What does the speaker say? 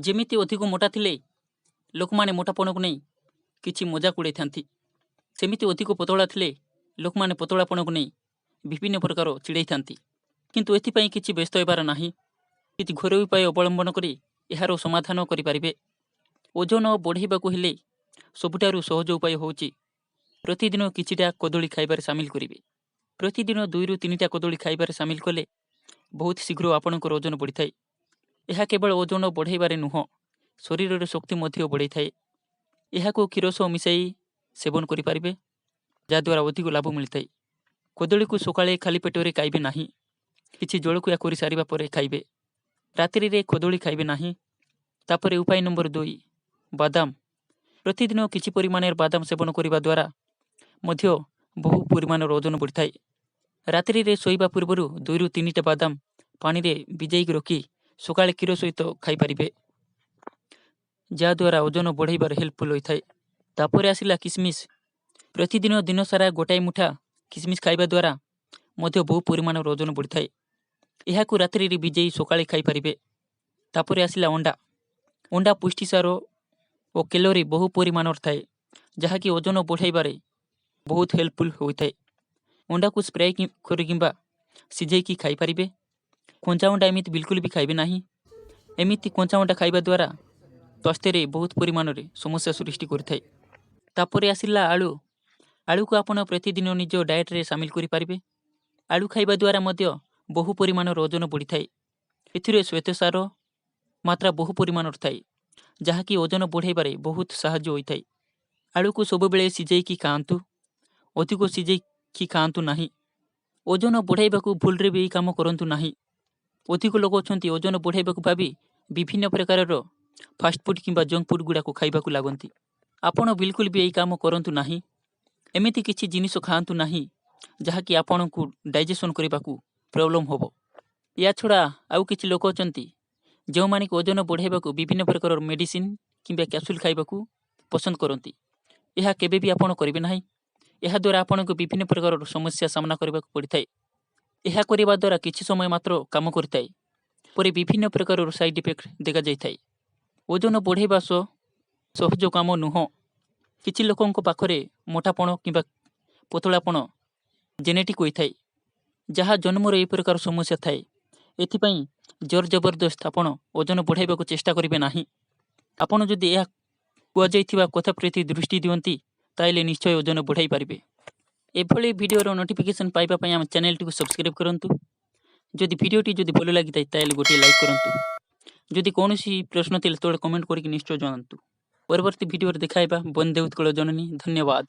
ଯେମିତି ଅଧିକ ମୋଟା ଥିଲେ ଲୋକମାନେ ମୋଟାପଣକୁ ନେଇ କିଛି ମଜାକ ଉଡ଼ାଇଥାନ୍ତି, ସେମିତି ଅଧିକ ପତଳା ଥିଲେ ଲୋକମାନେ ପତଳାପଣକୁ ନେଇ ବିଭିନ୍ନ ପ୍ରକାର ଚିଡ଼େଇଥାନ୍ତି। କିନ୍ତୁ ଏଥିପାଇଁ କିଛି ବ୍ୟସ୍ତ ହେବାର ନାହିଁ। କିଛି ଘରୋଇ ଉପାୟ ଅବଲମ୍ବନ କରି ଏହାର ସମାଧାନ କରିପାରିବେ। ଓଜନ ବଢ଼େଇବାକୁ ହେଲେ ସବୁଠାରୁ ସହଜ ଉପାୟ ହେଉଛି ପ୍ରତିଦିନ କିଛିଟା କଦଳୀ ଖାଇବାରେ ସାମିଲ କରିବେ। ପ୍ରତିଦିନ 2ରୁ 3ଟା କଦଳୀ ଖାଇବାରେ ସାମିଲ କଲେ ବହୁତ ଶୀଘ୍ର ଆପଣଙ୍କର ଓଜନ ବଢ଼ିଥାଏ। ଏହା କେବଳ ଓଜନ ବଢ଼ାଇବାରେ ନୁହଁ, ଶରୀରରେ ଶକ୍ତି ମଧ୍ୟ ବଢ଼ାଇଥାଏ। ଏହାକୁ କ୍ଷୀର ସହ ମିଶାଇ ସେବନ କରିପାରିବେ, ଯାହାଦ୍ୱାରା ଅଧିକ ଲାଭ ମିଳିଥାଏ। କଦଳୀକୁ ସକାଳେ ଖାଲି ପେଟରେ ଖାଇବେ ନାହିଁ। କିଛି ଜଳଖିଆ କରିସାରିବା ପରେ ଖାଇବେ। ରାତ୍ରିରେ କଦଳୀ ଖାଇବେ ନାହିଁ। ତାପରେ ଉପାୟ ନମ୍ବର 2, ବାଦାମ। ପ୍ରତିଦିନ କିଛି ପରିମାଣରେ ବାଦାମ ସେବନ କରିବା ଦ୍ୱାରା ମଧ୍ୟ ବହୁ ପରିମାଣର ଓଜନ ବଢ଼ିଥାଏ। ରାତ୍ରିରେ ଶୋଇବା ପୂର୍ବରୁ 2ରୁ 3ଟା ବାଦାମ ପାଣିରେ ଭିଜାଇକି ରଖି ସକାଳେ କ୍ଷୀର ସହିତ ଖାଇପାରିବେ, ଯାହାଦ୍ୱାରା ଓଜନ ବଢ଼ାଇବାରେ ହେଲ୍ପଫୁଲ୍ ହୋଇଥାଏ। ତାପରେ ଆସିଲା କିସମିସ୍। ପ୍ରତିଦିନ ଦିନସାରା ଗୋଟାଏ ମୁଠା କିସମିସ୍ ଖାଇବା ଦ୍ୱାରା ମଧ୍ୟ ବହୁ ପରିମାଣର ଓଜନ ବଢ଼ିଥାଏ। ଏହାକୁ ରାତ୍ରିରେ ଭିଜେଇ ସକାଳେ ଖାଇପାରିବେ। ତାପରେ ଆସିଲା ଅଣ୍ଡା। ଅଣ୍ଡା ପୁଷ୍ଟିସାର ଓ କ୍ୟାଲୋରି ବହୁ ପରିମାଣର ଥାଏ, ଯାହାକି ଓଜନ ବଢ଼ାଇବାରେ ବହୁତ ହେଲ୍ପଫୁଲ୍ ହୋଇଥାଏ। ଅଣ୍ଡାକୁ ଫ୍ରାଏ କରି କିମ୍ବା ସିଝେଇକି ଖାଇପାରିବେ। କଞ୍ଚା ଅଣ୍ଡା ଏମିତି ବିଲକୁଲ ବି ଖାଇବେ ନାହିଁ। ଏମିତି କଞ୍ଚା ଅଣ୍ଡା ଖାଇବା ଦ୍ୱାରା ସ୍ୱାସ୍ଥ୍ୟରେ ବହୁତ ପରିମାଣରେ ସମସ୍ୟା ସୃଷ୍ଟି କରିଥାଏ। ତାପରେ ଆସିଲା ଆଳୁ। ଆଳୁକୁ ଆପଣ ପ୍ରତିଦିନ ନିଜ ଡାଏଟ୍ରେ ସାମିଲ କରିପାରିବେ। ଆଳୁ ଖାଇବା ଦ୍ୱାରା ମଧ୍ୟ ବହୁ ପରିମାଣର ଓଜନ ବଢ଼ିଥାଏ। ଏଥିରେ ଶ୍ୱେତସାର ମାତ୍ରା ବହୁ ପରିମାଣର ଥାଏ, ଯାହାକି ଓଜନ ବଢ଼ାଇବାରେ ବହୁତ ସାହାଯ୍ୟ ହୋଇଥାଏ। ଆଳୁକୁ ସବୁବେଳେ ସିଝେଇକି ଖାଆନ୍ତୁ, ଅଧିକ ସିଝେଇକି ଖାଆନ୍ତୁ ନାହିଁ। ଓଜନ ବଢ଼ାଇବାକୁ ଭୁଲରେ ବି ଏହି କାମ କରନ୍ତୁ ନାହିଁ। ଅଧିକ ଲୋକ ଅଛନ୍ତି, ଓଜନ ବଢ଼ାଇବାକୁ ଭାବି ବିଭିନ୍ନ ପ୍ରକାରର ଫାଷ୍ଟଫୁଡ଼୍ କିମ୍ବା ଜଙ୍କ ଫୁଡ଼୍ ଗୁଡ଼ାକୁ ଖାଇବାକୁ ଲାଗନ୍ତି। ଆପଣ ବିଲକୁଲ ବି ଏହି କାମ କରନ୍ତୁ ନାହିଁ। ଏମିତି କିଛି ଜିନିଷ ଖାଆନ୍ତୁ ନାହିଁ, ଯାହାକି ଆପଣଙ୍କୁ ଡାଇଜେସନ୍ କରିବାକୁ ପ୍ରୋବ୍ଲେମ୍ ହେବ। ୟା ଛଡ଼ା ଆଉ କିଛି ଲୋକ ଅଛନ୍ତି, ଯେଉଁମାନେ କି ଓଜନ ବଢ଼ାଇବାକୁ ବିଭିନ୍ନ ପ୍ରକାରର ମେଡ଼ିସିନ କିମ୍ବା କ୍ୟାପସୁଲ୍ ଖାଇବାକୁ ପସନ୍ଦ କରନ୍ତି। ଏହା କେବେ ବି ଆପଣ କରିବେ ନାହିଁ। ଏହାଦ୍ୱାରା ଆପଣଙ୍କୁ ବିଭିନ୍ନ ପ୍ରକାରର ସମସ୍ୟା ସାମ୍ନା କରିବାକୁ ପଡ଼ିଥାଏ। ଏହା କରିବା ଦ୍ୱାରା କିଛି ସମୟ ମାତ୍ର କାମ କରିଥାଏ, ପରେ ବିଭିନ୍ନ ପ୍ରକାରର ସାଇଡ଼୍ ଇଫେକ୍ଟ ଦେଖାଯାଇଥାଏ। ଓଜନ ବଢ଼ାଇବା ସହ ସହଜ କାମ ନୁହଁ। କିଛି ଲୋକଙ୍କ ପାଖରେ ମୋଟାପଣ କିମ୍ବା ପତଳାପଣ ଜେନେଟିକ୍ ହୋଇଥାଏ, ଯାହା ଜନ୍ମରୁ ଏହି ପ୍ରକାର ସମସ୍ୟା ଥାଏ। ଏଥିପାଇଁ ଜୋର ଜବରଦସ୍ତ ଆପଣ ଓଜନ ବଢ଼ାଇବାକୁ ଚେଷ୍ଟା କରିବେ ନାହିଁ। ଆପଣ ଯଦି ଏହା କୁହାଯାଇଥିବା କଥା ପ୍ରତି ଦୃଷ୍ଟି ଦିଅନ୍ତି, ତାହେଲେ ନିଶ୍ଚୟ ଓଜନ ବଢ଼ାଇ ପାରିବେ। ଏଭଳି ଭିଡ଼ିଓର ନୋଟିଫିକେସନ୍ ପାଇବା ପାଇଁ ଆମ ଚ୍ୟାନେଲଟିକୁ ସବସ୍କ୍ରାଇବ୍ କରନ୍ତୁ। ଯଦି ଭିଡ଼ିଓଟି ଯଦି ଭଲ ଲାଗିଥାଏ, ତାହେଲେ ଗୋଟିଏ ଲାଇକ୍ କରନ୍ତୁ। ଯଦି କୌଣସି ପ୍ରଶ୍ନ ଥିଲେ, ତଳେ କମେଣ୍ଟ କରିକି ନିଶ୍ଚୟ ଜଣାନ୍ତୁ। ପରବର୍ତ୍ତୀ ଭିଡ଼ିଓରେ ଦେଖାହେବା। ବନ୍ଦେ ଉତ୍କଳ ଜନନୀ। ଧନ୍ୟବାଦ।